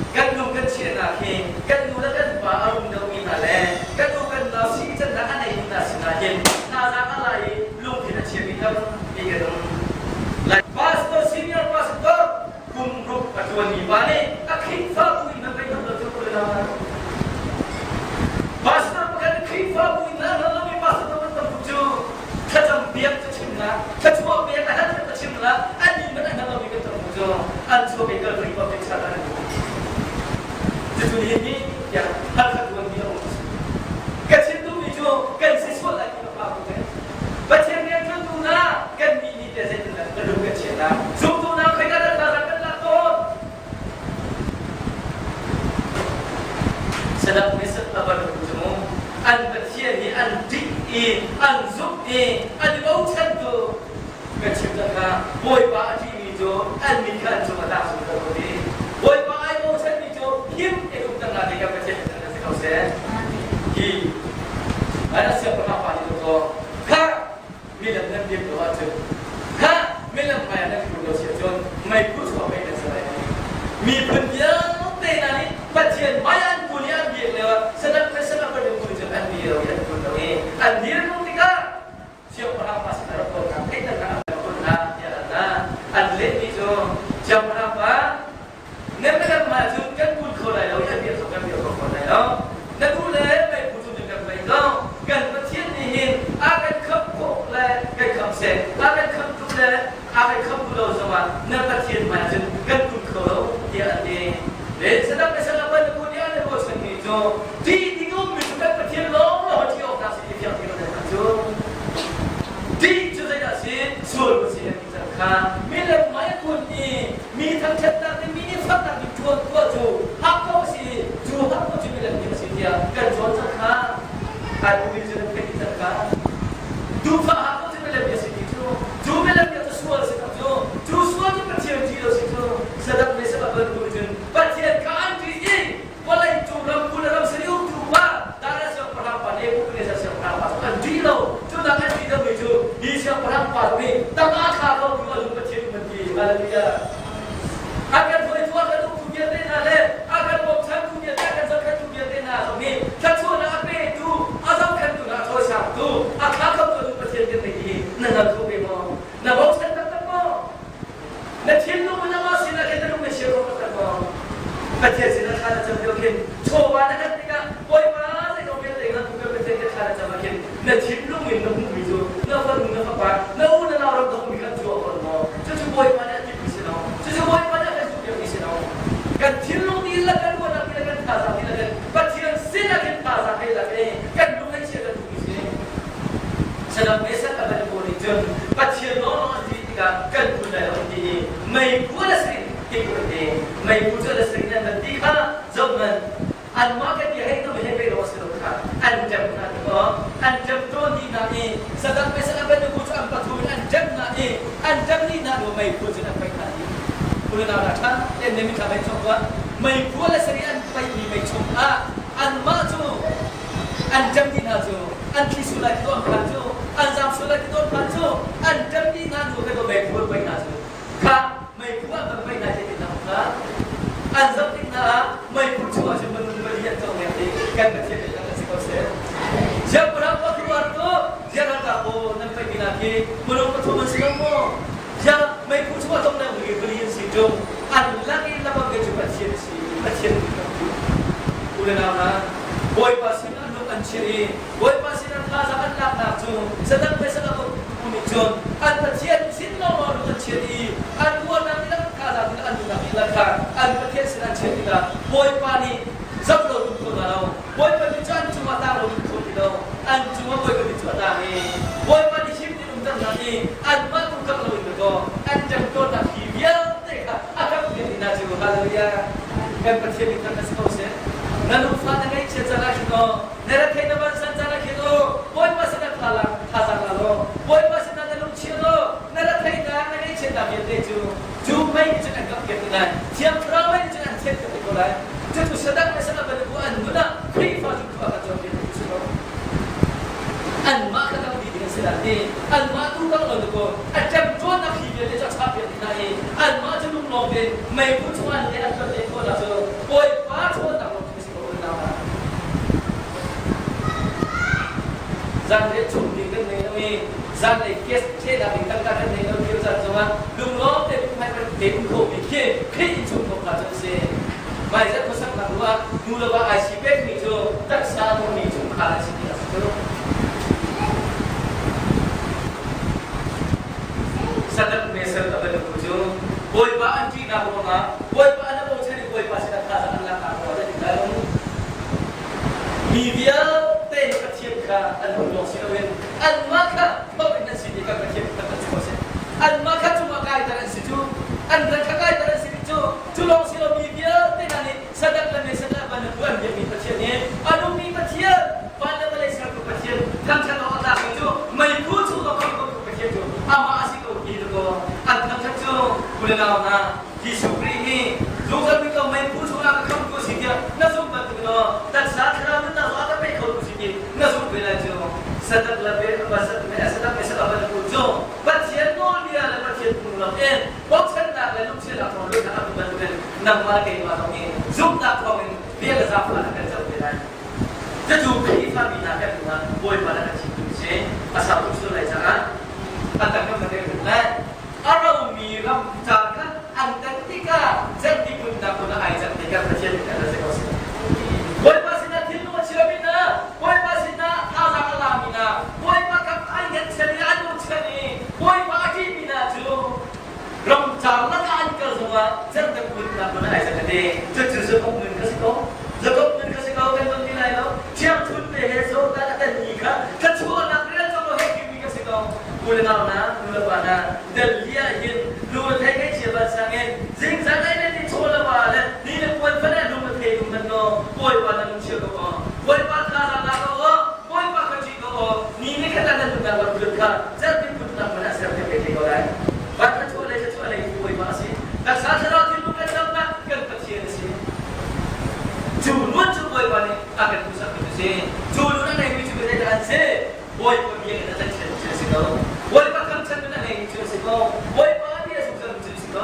kan lung kan chiahnak hi kan nu le kan pa a rum deuhmi hna le kan u kan nau si cannak a neimi hna sinah hin thazaang a la i lungthin a chiami tampi kan um. Lai pastor senior pastor kum ruk a ṭuanmi pa nih a Khrihfabu in nan pei lo cu kul na Pastor pakhat Khrihfabu in nan lomi pastor tam tam cu thlacam biak cu chim la thluachuah pek a hal ka chim la an nih man an lomi kan tam cu an chuak i kal ri ko te chan an cucu ni hi tiah hal khat tuan mi a um ka chim duhmi cu kan si sual lai ti ka pa Pathian rian ṭuantu hna kan nih nih te zeitindah kan lung kan chiah hna zumtu hna khoika dah thazaang kan lak tawn Sadak nih a bantuk cu mu an Pathian hi an ṭih i an zumh i an i bochan tu. Kan chim cang kha Bawipa a ṭihmi cu an mit kha an cung a tlak zungzal ko ti. Bawipa ai bochanmi cu him in um cang hna ti kan Pathian in si ko seh. Hi an siangpahrang pa nih kaw kha milam nan biak lo ahcun kha milam hmai ah nan kun lo si ahcun meiphu chuak pei nan si lai. Miphun vialte hna nih Pathian hmai an kun i an biak lio ah sadak le sadak kan kun cu an bi lo i an kun lo i an dir tikah siangpahrang pa sin a rak kawl hna theihternak an rak kawl hna tiah an hna an lehmi cu siangpahrang pa na bialam hmai cun kan kun kho lai lo i an bia zong kan bia kho fawn lai lo na duh le meiphu cung in kan vei ko kan Pathian nih hin a kan khamh khawh le kan khamh seh a kan khamh duh le a kan khamh duh lo zongah na Pathian hmai cun kan kun kho lo tiah an ti le sadak le sadak bantuk nih an ruahchanmi cu ṭih ding ummi cu kan Pathian lawng lawng ṭih awk hna si ti fiang ti cu ṭih cu zeidah si sual ku si an ti cang kha milem hmai kun i mi thangṭhatnak le mi nih faknak nih ṭuan tuah cu hak ko si cu hak ko cu milem nih a si tiah kan cawn cang kha ai umi cu nan theih cang kha duhfah hak ko cu milem nih a si ti cu cu milem nih cu sual si tak cu cu sual cu Pathian ṭih lo si cu sadak le sabak bantuk cun Pathian kha an ṭih i vawlei cung ram kul le ram sari uktu pa Dara siangpahrang pa Nebuchadnezzar siangpahrang pa cu an ṭih lo. Cu nak an ṭih deuhmi cu hi siangpahrang pa nih tangah thla ko tu a lung Pathian um an ti. Hallelujah. A kan hruaitu a kan uktu vialte hna le a kan bawmchantu vialte a kan zohkhenhtu vialte hna zong nih thluachuahnak a petu a zohkhenhtu na a cawisangtu a thla khotu a lung Pathian kan ngei hi na hngal kho ve maw? Na bochan taktak maw? Na thinlung in amah sinah khin na lung na chia kho taktak maw? Pathian sinah thla na cam lio khin chawva na herh tikah Bawipa zeizong vialte na hmuh Pathian ke thla na cam ah khin na thinlung in na hmuhmi cu na fanu na fapa na u na nau ram dawhmi kha an cu a fawn maw? Cucu Bawipa nih a timhmi si lo. Cucu Bawipa nih a kan duhpiakmi si lo. Kan thinlung dihlak kan ruahnak dihlak kan thazaang dihlak in Pathian sinah khin thazaang hei lak i kan lung hei chia kan duhmi si. Saddam Hussein a van pawl nih cun Pathian lawnglawng an ti tikah kan kun lai lo an ti i meiphu le sirin ti ku an ti. Meiphu cu le sirin an van ti kha zohhmanh anmah kan ti hei tu hei pe lo a si lo kha an ṭem hna ti maw an ṭem tawn dih hna i Saddam Hussein a van ku cu an pathum in an ṭem hna i an ṭem dih hna hnu meiphu cun an paih hna dih. Unau hna ṭha ten ne mithla mei chung tuah meiphu le sirin an paihmi mei chung ah anmah cu an ṭem dih hna cu an thi sual lai ti tuah phan cu an zaam sual lai ti tuah phan cu an ṭem dih hna hnu kha meiphu an paih hna cu kha meiphu an van paih hna ti hna kha an zoh tik hna ah meiphu chung ah cun minung pali an cong leng i kan Pathian nih kan si ko seh siangpahrang pa khuaruah tu ziah ralkap pawl nan paih mi hna khi minung pathum an si lo maw ziah meiphu chung ah cong leng mi pali an si ṭung an lak i labang ke cu Pathian a si Pathian nih kan duh u le nau hna Bawipa sin an lung an chir i Bawipa sin an thazaang an laknak cu Saddam le Saddam bu nih cun an Pathian sin lawnglawng lung an chir i an uarnak nih an thazaang nih an duhnak nih kha an Pathian sin an chir tikah Bawipa nih zoh lo dum kho hna lo Bawipa nih cu an cungah tang lo dum kho ti lo an cungah Bawipa nih cu a tang i Bawipa nih him in umter hna i anmah tu kak lo in dakaw an ṭemṭawnnak hi vialte kha a kap piak hna cu hallelujah kan Pathian nih thangṭhat si ko seh na lungfah na ngaihchiat caan ah khin aw na rethei na vansan caan ah khin aw Bawipa sinah thazaang thazaang la law Bawipa sinah na lungchia law na retheihnak na ngaihchiatnak vialte cu cu mei nih cun an kap piak te lai Thiang Thlarau mei nih cun an thianh piak te ko lai cucu sadak le sadak bantuk an nun ah Khrihfa zumtu a kan cawnpiak tu si lo anmah kha kang dih ding an si lai ti anmah tu kang lo ko a ṭemṭuannak hi vialte cu a chah piak dih hna i anmah cu lunglawm tein meiphu chung an le an tlon len khawhnak cu Bawipa ṭhawnnak lawng cu si ko unau hna zanriah chung ding kan nei lo i zanlei guest ṭhehnak ding tangka kan nei lo lio caan zongah lunglawm tein hmai kan te um khomi khi Khrih inn chung thawk hna cu a si Hmaizarh khuasaknak ruah nu le va ai si pekmi cu taksa a nungmi chungkhar an si ti a si cu. Sadak Mesel a bantuk cu Bawipa an ṭihnak ruangah Bawipa an bochan i Bawipa sinah thazaang an laknak ruangah an i tel. Mi vialte nih Pathian kha an hmuh lawng si loin anmah kha phawk in an si ti kan Pathian kan si ko seh. Anmah kha cungah kaiter an si cu an ran kha kaiter an si cu Cu lawng si lo mi vialte hna nih sadak le mesak le van le an biakmi Pathian hi a nungmi Pathian, van le vawlei sertu Pathian, thangṭhat awk a tlakmi cu meiphu chung a kong ko Pathian cu amah a si ko ti. nau hna, Jesuh Khrih hi zungzal mi ko meiphu chungah ka khamtu a si tiah na zumh bantuk in aw taksa thlarau nunnak zong a ka pe khotu si ti na zumh ve lai cu. Sadak le be sadak le sadak le cu Pathian nawlbia le Pathian phunglam in bochannak le lungchilnak thawng luatnak a hmu bantukin nangmah le keimah zong nih zumhnak thawngin bia le zaangfahnak kan co te lai. Cucu Khrihfa mi hna kan hnu ah Bawipa le kan chim tu si. A sau tuk sual lai caah a tak kan van rel lai. A romi ram ca kha an tan tikah zeiti hmunnak hmun ah ai can tikah Pathian nih a si ko si. Bawipa sinah thinlung a chiami hna, Bawipa sinah thazaang a lami hna, Bawipa kam ai ngenchan i an uchan i Bawipa a ṭihmi hna cu ramcar lakah an kal zongah cerhtak hmunnak hmun ah ai can a ti. Cucu Jakob nun kha si ko. Jakob nun kha si ko kan ton ti lai lo. Thiangthun te he Jordan a tanmi kha thluachuahnak rel cang lo hei timi kha si ko. U le nau hna, nu le pa hna, Delhi ah hin lung a thei ngaihchia ban sangin zingzan ai le ni chaw le va le ni le puan fane lung a thei tum hmanh law Bawipa na lung chia ko aw. Bawipa thazaang la ko aw. Bawipa kha ṭih ko aw. Ni nih khat ah nan nunnak lam thil kha cerhpi putnak man ah ser te te ko lai. Van kha chuah lei thluachuah lei cu Bawipa a si. Taksa thlarau thinlung kan damnak kan Pathian a si. Cu nun cu Bawipa nih a kan hmuhsakmi cu si. Cu nun a ngeimi cu zeidah an si? Bawipa bia in a tlaihchan cu a si ko. Bawipa thangṭhat in a ngeimi cu a si ko. Bawipa a bia zungzal cu a si ko.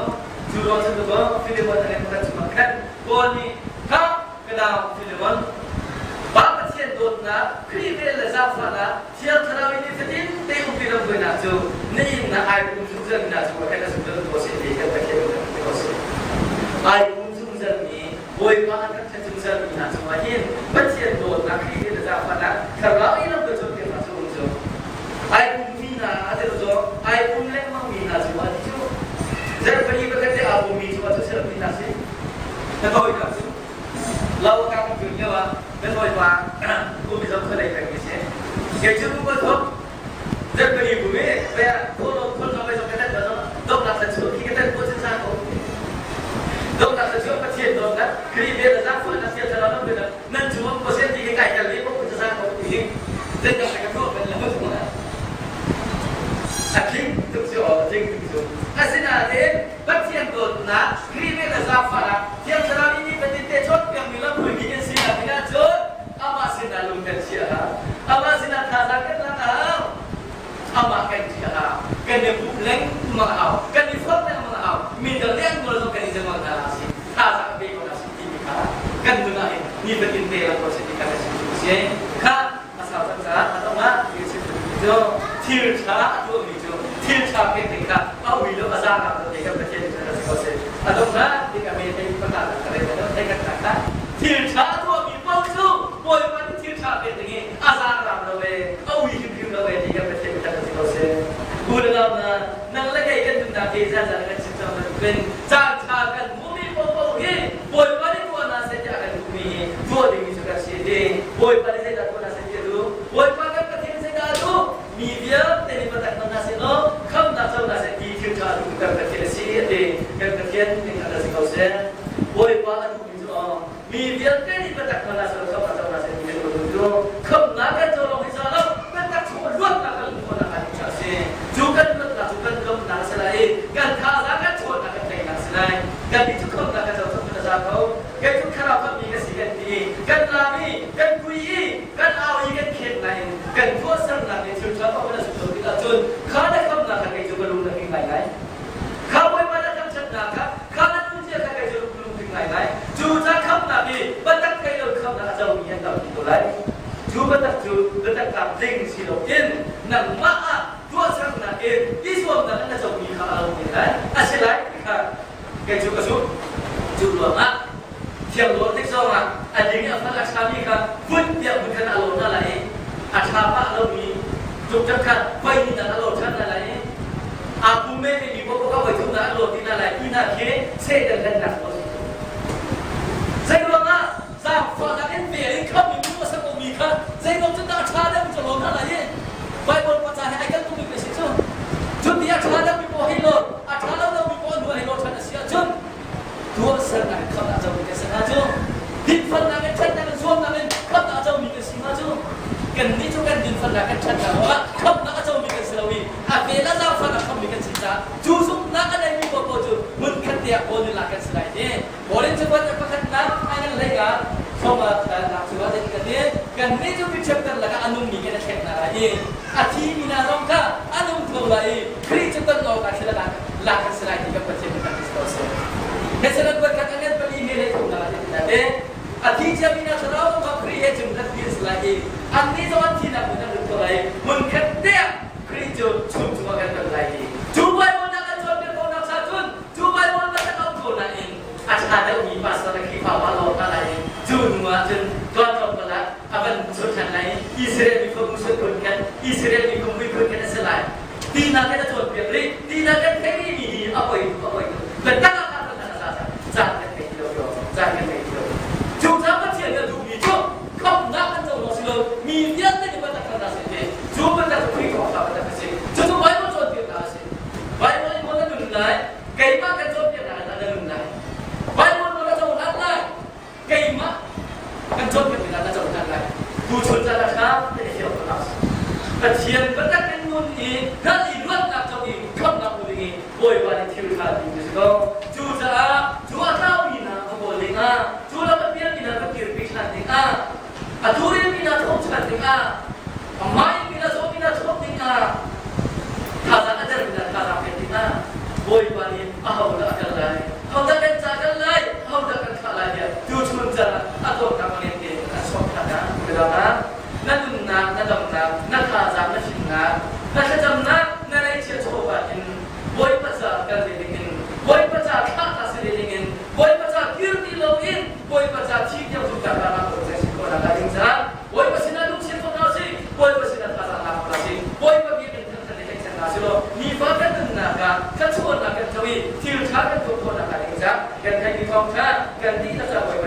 Cu ruang cun tuko Filemon a ngeih pakhat chungah khan Paul nih kha ka nau Filemon Pa Pathian dawtnak, Khrih vel le zaangfahnak, Thiang Thlarau in nifatin te umpi ramhruainak cu na innak ai pum zungzal mi hna cungah khan a zungzal ko seh ti kan Pathian in kan ti ko seh. Ai pum zungzal mi Bawipa a thangṭhat zungzal mi hna cungah hin Pathian dawtnak Khrih vel le zaangfahnak Thlarau in lam kan cawnpiaknak cu um cu ai pum mi hna a deuh zong ai pum lengmang mi hna cungah ti cu zarhpini pakhat te aa pum mi cungah cu siram ti hna sih na ka hawi cu Lo kang ṭun lio ah kan hawipa kum i zong khualei peng mi si. Kei cu kum ka thawk zarhpini kum i peh kholo khol ka wei zong ka tet ba zong dawtnak sa chu khi ka tet ko chin sa ko. Dawtnak sa chu Pathian dawtnak Khrih vel le zaangfahnak sia thlarau nam bin nan cung ko sen ti hi kai tel ve ko kun sa ko ti hi zeidah ka tuah kan lo a tling tuk cu a tling tuk cu asinain Pathian dawtnak Khrih vel le zaangfahnak Thiang Thlarau nih nifatin te cawnpiakmi lamhruaimi kan sinak ding ahcun amah sinah lung kan chiah a hau. Amah sinah thazaang kan lak a hau. Amah kan ṭih a hau. Kan i pumh lengmang a hau. Kan i forh lengmang a hau. Midang nih an nawl zong kan i zengol hna a si. Thazaang a pe ko hna si timi kha kan nun ah hin nifatin te lam ko si ti kha kan chim duh a si. Kha a sau cang caah a dongh ah ti a chim duhmi cu thil ṭha a tuahmi cu thil ṭha pek ding kha a ui lo a zaang lo te kan Pathian nih a si ko si a donghnak tik a me thei pakhat ka rel lo thei kan tak thil ṭha a tuahmi paoh cu Bawipa nih thil ṭha pek ding i a zaang ram lo e a ui hrimhrim lo e ti kan Pathian nih a si ko si u le nau hna nang le kei kan nunnak hi zan kan chim cang bantukin caan ṭha kan hmuhmi paohpaoh hi Bawipa nih tuah hna seh tiah a kan duhmi hi tuah dingmi cu kan si ti Bawipa nih zeidah tuah hna seh ti a duh Bawipa kan Pathian nih zeidah a duh mi vialte nih biatak hna seh law khamhnak co hna seh ti thil ṭha a duhtu kan Pathian a si a ti kan Pathian ning a si ko seh Bawipa a duhmi cu aw mi vialte nih biatak hna seh law khamhnak co hna seh ti kan duh cu khamhnak kan co lawng hi ca lo biatak chung luatnak kan hmuhnak a ṭha si cu kan luatnak cu kan lawmhnak a si lai i kan thazaang kan ṭhawnnak kan teinak a si lai kan nih cu khamhnak kan co cu na za ko kei cu thlarau khamhmi ka si kan ti kan lam i kan kui i kan au i kan khen nain kan tuahsernak nih thil ṭha paoh na sung lo tikah cun kha na khamnak kha kei cu ka lung na hring ngai ngai kha Bawipa na thangṭhatnak kha kha na nunzia kha kei cu lung hring ngai ngai cu ca khamnak hi biatak thei lo khamnak a comi an tampi ko lai cu biatak cu biatak tlak ding si loin nangmah ah tuahsernak in i zuamnak in na comi kha a lo te lai a si lai ti kha kei cu ka zumh. Cu ruangah thiangdawr tik zongah a ding i a fal a ṭhami kha vun tiah vun khan a lawh hna lai i a ṭha pah lomi ṭukṭak kha voi hnihnak a lawh ṭhan hna lai i aa pum menmi mi paoh kha voi thumnak an lawh ti hna lai ti hna khi Satan hlennak a si. Zei ruangah zaangfahnak in vel in khammi minung a sak mi kha zeiruang cun dah a ṭha deuh cu lawm hna lai i Baibal pa ca he ai kal tukmi ka si cu. Cun ti a ṭha deuhmi paoh hei lawr, a ṭha lo deuhmi paoh hnu hei lawr ṭhan a si ahcun tuahsernak in khamh a comi kan si hnga cu. Dinfelnak in ṭhatnak in zuamnak in khamhnak a comi kan si hnga cu. Kannih cu kan dinfelnak kan ṭhatnak ruangah khamhnak a comi kan si lo i a vel a zaangfahnak khammi kan si caah cu zumhnak a neimi paohpaoh cu hmun. Thong ah nak cu ah kan nih kan nih cu miṭhiam kan lakah a nungmi kan i thleng hna lai i a thimi hna zong kha a nung kho lai i Khrih cu kan awk ah thil a lak kan si lai ti kan Pathian kan si ko seh. Hesalan kuat khat a ngan pali he le thum na ti te a thi ciami hna thlarau zong kha Khrih he cun rat ti an si lai i annih zong an thihnak hmun an lut kho lai i hmun khat te ah Khrih cu chum chungah kan ton lai ti. Cu Baibal nak an cawnpiak ko nak cha cun cu Baibal nak kan um ko nain a ṭha deuhmi pastor le Khrihfa pa lawng hna lai i cu hnu ah cun tuan tlawmpal ah a van chun ṭhan lai i Israel mi khua musul phun khan Israel mi kumui phun khan a si lai. Tinak kan a cawnpiak rih, tinak kan theih rihmi hi a poi tuk, a poi tuk. Biatak ah kan kan a caan kan thei ti lo, caan kan thei ti lo. Cu caah Pathian nih a duhmi cu khamhnak kan co lawng si lo, mi vialte nih biatak kha hna seh ti. Cu biatak cu Khrih kong kha biatak a si. Cucu Bible cawnpiaknak a si. Bible in maw na nun lai, keimah kan cawnpiaknak in na nun lai. Bible maw na cohlan lai, keimah kan cawnpiakmi na cohlan lai. Tuchun caan ah kha kan i fiang ko hna. Pathian biatak in nun i hngalh i luatnak co i khamhnak hmu ding i Bawipa nih thil ṭha duh ti si ko. Cucaah cu a tlaumi hna va kawl dingah, cu lam a pialmi hna va kirpi ṭhan dingah, a turilmi hna thawh ṭhan dingah, a maimi hna zawmi hna thawh dingah, thazaang a dermi hna thazaang pek dingah Bawipa nih ahodah a kal lai, hodah kan ca kal lai, hodah kan thlah lai tiah tuchun caan ah a dawtnak a ngen tein a sawm ṭhan hna. Biadang na nunnak, na damnak, na thazaang, na fimnak, na thlacamnak, na ngeihchiah chawva in Bawipa ca kal ve dingin, Bawipa ca thlah ta si ve dingin, Bawipa ca kir ti loin Bawipa ca thi tiang zungzal ah ko si khawhnak a ding caah Bawipa sinah lungchim ko hna sih, Bawipa sinah thazaang lak ko hna sih, Bawipa biakinn thangthat le tlaihchan hna sih law nifa kan nunnak ah thluachuahnak kan co i thil ṭha kan tuah khawhnak hnga ding caah kan theihmi thawngṭha kan dihlak ca Bawipa.